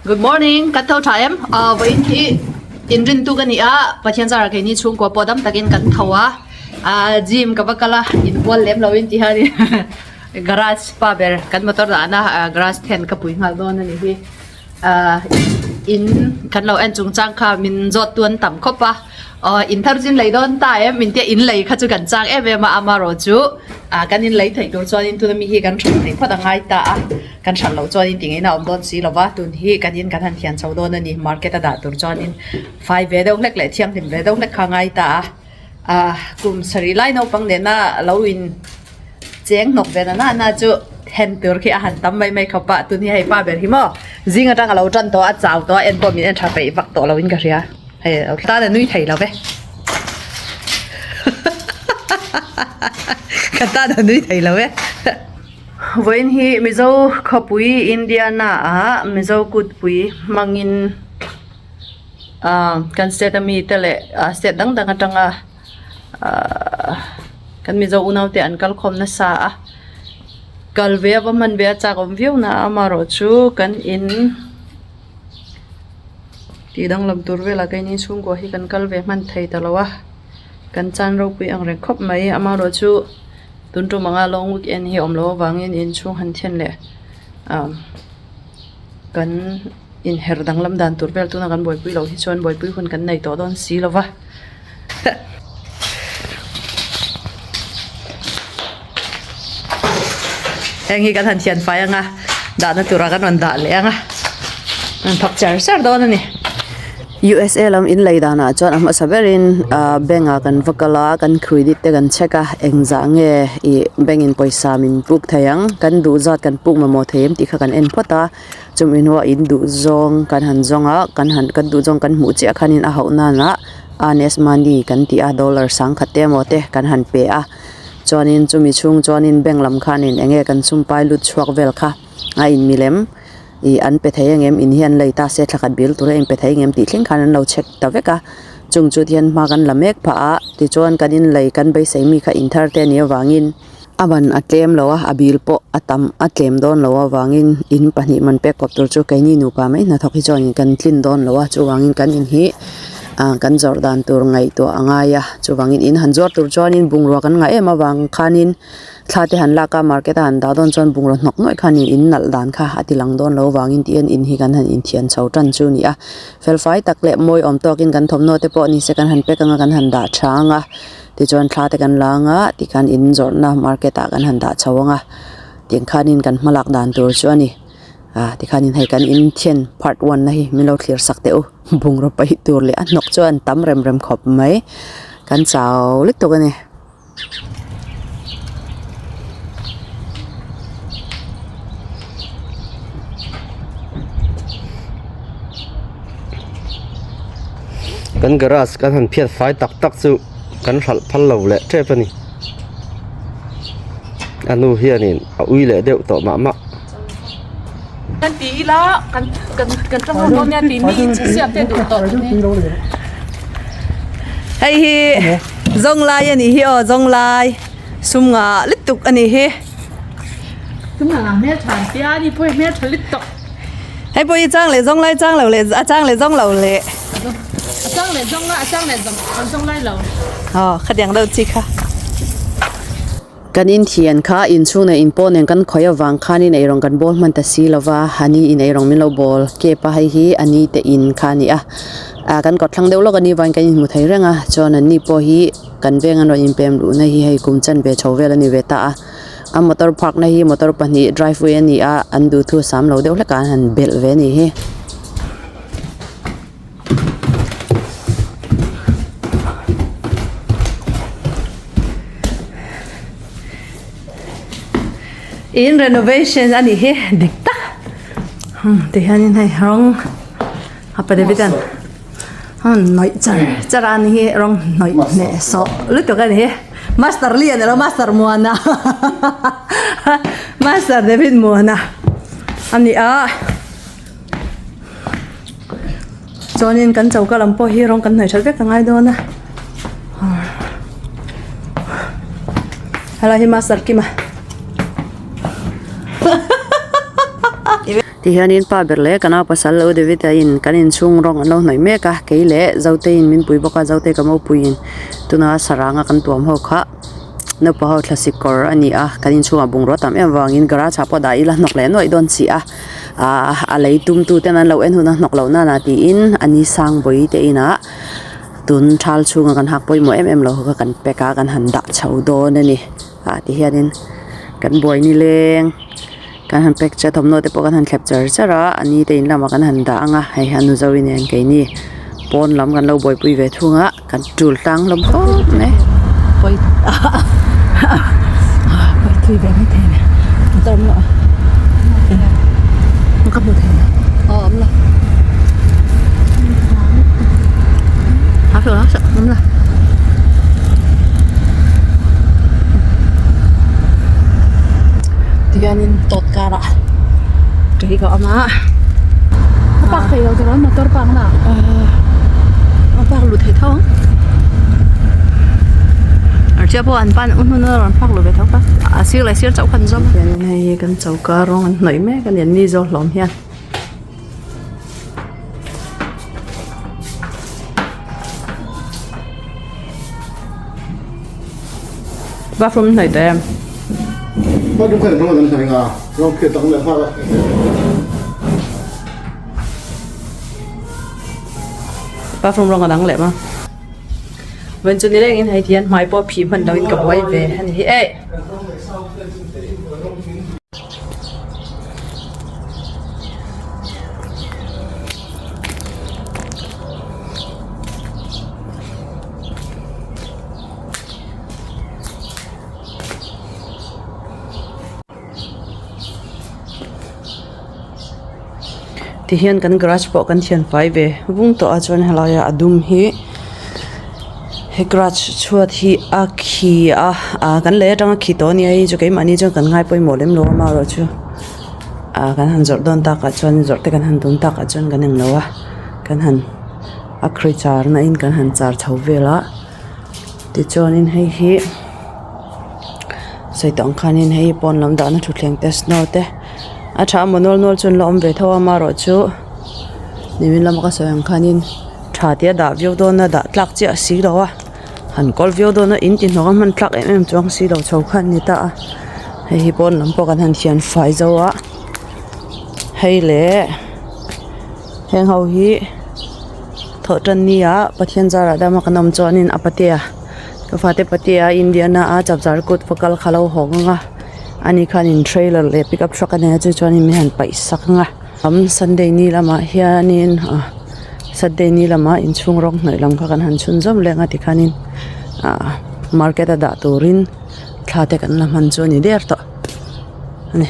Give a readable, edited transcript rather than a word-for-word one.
Good morning kan tho tha em ah vawiin hi inrin tuk a ni a Pathian zara keini chhungkua pawh dam takin kan tho a ah gym ka va kal a inbual lem lo in ti hian garage pa ber kan motor dahna ah garage then ka pui nghal dawn a ni hi ah in kan lo en chung chang kha min zawt tu an tam khawp a aw in thar chu in lei dawn ta em in tia in lei kha chu kan chak em em a amarawh chu ah kan in lei theih tur chuan tuna mi hi kan hralh theih phawt a ngai ta a. Kan hran loh chuanin ti ngei na awm dawn si lova, tun hi kan in kan han thian chho dawn a ni, market a dah tur chuanin fai ve deuh hlek leh thianghlim ve deuh hlek kha a ngai ta a, ah kum sarih lai naupang nena lo in cheng hnawk ve na na na chu then tur khi a han tam mai mai khawp a, tun hi hei pa ber hi maw zing atang a lo tan tawh a, chau tawh a, en pawh min en tha peih vak tawh lo in ka hria, hei tan a nui thei lo ve ka tan a nui thei lo e. Vawiin hi Mizo khawpui Indiana ah Mizo kutpui hmangin ah kan state ami te leh ah state dang dang atanga ahh kan Mizo unau te an kal khawm nasa a kal ve a va hman ve a chak awm viau na a amaherawhchu kan in tih danglam tur velah keini chhungkua hi kan kal ve hman thei ta lo a kan chan ropui ang reng khawp mai amaherawhchu. Tun tum anga long weekend hi awm loh avangin inchhung han then leh ah kan inher danglam dan tur vel tuna kan buaipui loh hi chuan buaipui hun kan nei tawh dawn si lo va. Heng hi kan han thian fai anga dahna turah kan rawn dah leh anga an thawk char char dawn a ni. USA lam in lei danah chuan a hmasa berin ah bank ah kan va kal a kan credit te kan check a engzah nge ih bank in pawisa min puk thei ang kan duh zat kan puk mamawh thei em tih kha kan en phawt a chumi hnuah in duh zawng kan han zawng a kan han kan duh zawng kan hmuh chiah khanin a hauh nanah earnest money kan tih a dollar sangkhat te emaw te kan han pe a chuanin chumi chhung chuanin bank lam khanin eng nge kan sum pai lut chhuak vel kha a in milem. Ih an pe thei ang em in hi an lei ta se thlakhat bil tura in pe thei ang em tih thleng khan an lo check ta vek a chung chu tihian hma kan la mek phah a tichuan kan in lei kan beisei mi kha in thar te a nih avangin a ban a tlem lo a a bil pawh a tam a tlem dawn lo avangin in pahnih man pek kawp tur chu keini nupa mai hnathawk hi chuan kan tlin dawn lo a chuvangin kan in hi ah kan zawrh dan tur ngaihtuah a ngai a chuvangin in han zuar tur chuanin bungrua kan ngah em avang khanin. Thla te han lak a market a han dah dawn chuan bungraw hnawk nuaih kha ni in nalh dan kha a ti lang dawn lo vangin tih hian in hi kan han inthian chho tan chu a ni a fel fai tak leh mawi awm tawkin kan thawmhnaw te pawh ni se kan han pack anga kan han dah tha anga tichuan thla te kan la anga tikhan in zawrhna market ah kan han dah chho anga tiang khanin kan hmalak dan tur chu a ni ah tikhanin hei kan inthian part one na hi min lo thlir sak teh u bungraw paih tur leh a hnawk chu an tam rem rem khawp mai kan chau lutuk a ni. Kan garage kan han phiat fai tak tak chu kan hralh phal lo leh tep a ni a nu hianin a ui leh deuh tawh mah mah. Kan ti ila kan kan kan tang ho dawn nia tih mi siam te duh tawh ni. Hei hi zawng lai a nih hi aw zawng lai sum nga lutuk a nih hi. Sum nga nga hmel tha an tia a ni pawh hi hmel tha lutuk. Hei pawh hi chang leh zawng lai chang lo leh a chang leh zawng lo leh. A chang leh zawng lai a chang leh zawng lai lo. Aw khatiang deuh chi kha. Kan inthian kha inchhung leh inpawl nen kan khawih avang khanin eirawng kan bawl hman ta si lova, a ni in eirawng min lo bawl kep a, hei hi a ni te in kha a ni a, ah kan kawt thlang deuh lawk a nih vangin kan inhmu thei reng a, chuan an ni pawh hi kan veng an rawn inpem luhna hi hei kum chanve chho vel a ni ve ta a, a motor park na hi motor pahnih driveway a ni a, an duhthu sam lo deuh hlek a an han belh ve a ni hi. In renovation a nih hi dik tak ti hianin hei rawng a pa David an hnawih char char a ni hi rawng hnawih hneh sawh lutuk a ni hi master lian elo master muana master David muana a ni a. Chuanin kan choka lam pawh hi rawng kan hnawih that vek a ngai dawn a helai hi master kima. Tihianin pa ber leh ka nau pasal lo David a in kan inchhung rawng an lo hnawih mek a, kei leh Zotei in min pui bawk a, Zotei ka mopui in tuna sarang a kan tuam ho kha naupang ho thlasik kawr a ni a, kan inchhungah bungrua tam em avangin garage ah pawh dah ila hnawk leh nuaih dawn si a, aah a lei tum tu ten an lo en hun a hnawk loh nana tiin a ni sang bawi te inah tun thal chhunga kan hak pawimawh em em lo kha kan pack a kan han dah chho dawn a ni ah tihianin kan buai nileng. Kan han pack che thawmhnaw te pawh kan han thlep char char a a ni te in lamah kan han dah ang a hei hian nu zoin hian keini pawn lam kan lo buaipui ve thung a kan tul tlang hlawm khawp mai. Tihianin tawt karah tui ka awm a a park thei lo tur a motor park na a park luh theih tho ang archia pawh an pan hun a rawn park luh ve tho kha a sir leh sir chauh kha an zawm a. Tihianin hei hi kan choka rawng an hnawih mek a ni an ni zawk hlawm hian. Bathroom hnawih tawh em? Bathroom khan rawng an hnawih nga rawng phiat tak leh nghal a. Bathroom rawng a dang leh ma. Vawiin chu nilengin hei ti hian hmai pawh phih hman loin ka buai ve a ni hi eh. Tihian kan garage pawh kan thian fai ve vung tawh a chuan helaia a dum hi he garage chhuat hi a khi a ah kan lei atanga khi tawh a nia hei chu keimahni chuan kan ngai pawimawh lem lo a amaherawhchu ah kan han zawrh dawn takah chuan zawrh te kan han tum takah chuan kan englo a kan han a khri char na in kan han char chho vel a tichuanin hei hi sawi tawh ang khanin hei pawn lam dahna thutthleng te snow te a tha a maw nawl nawl chu an la awm ve tho a amaherawhchu nimin lama ka sawi ang khanin tha tia dah viau dawn a dah tlak chiah si lo a han kawl viau dawn a in ti hnawk a hman tlak em em chuang si lo chho khan a ni ta a hei hi pawn lam pawh kan han thian fai zo a hei leh. Heng ho hi thawh tan ni ah Pathian zarah dama kan awm chuanin a patea ka fate patea Indiana a chapchar kut va kal kha lo hawng ang a ani khanin trailer leh pickup truck a nei a chu chuanin min han paih sak ang a am Sunday ni lamah hianin ah Sunday ni lamah inchhung rawng hnawih lam kha kan han chhun zawm leh ang a tikhanin ah market a dah turin thla te kan la hman chu a ni der tawh a ni.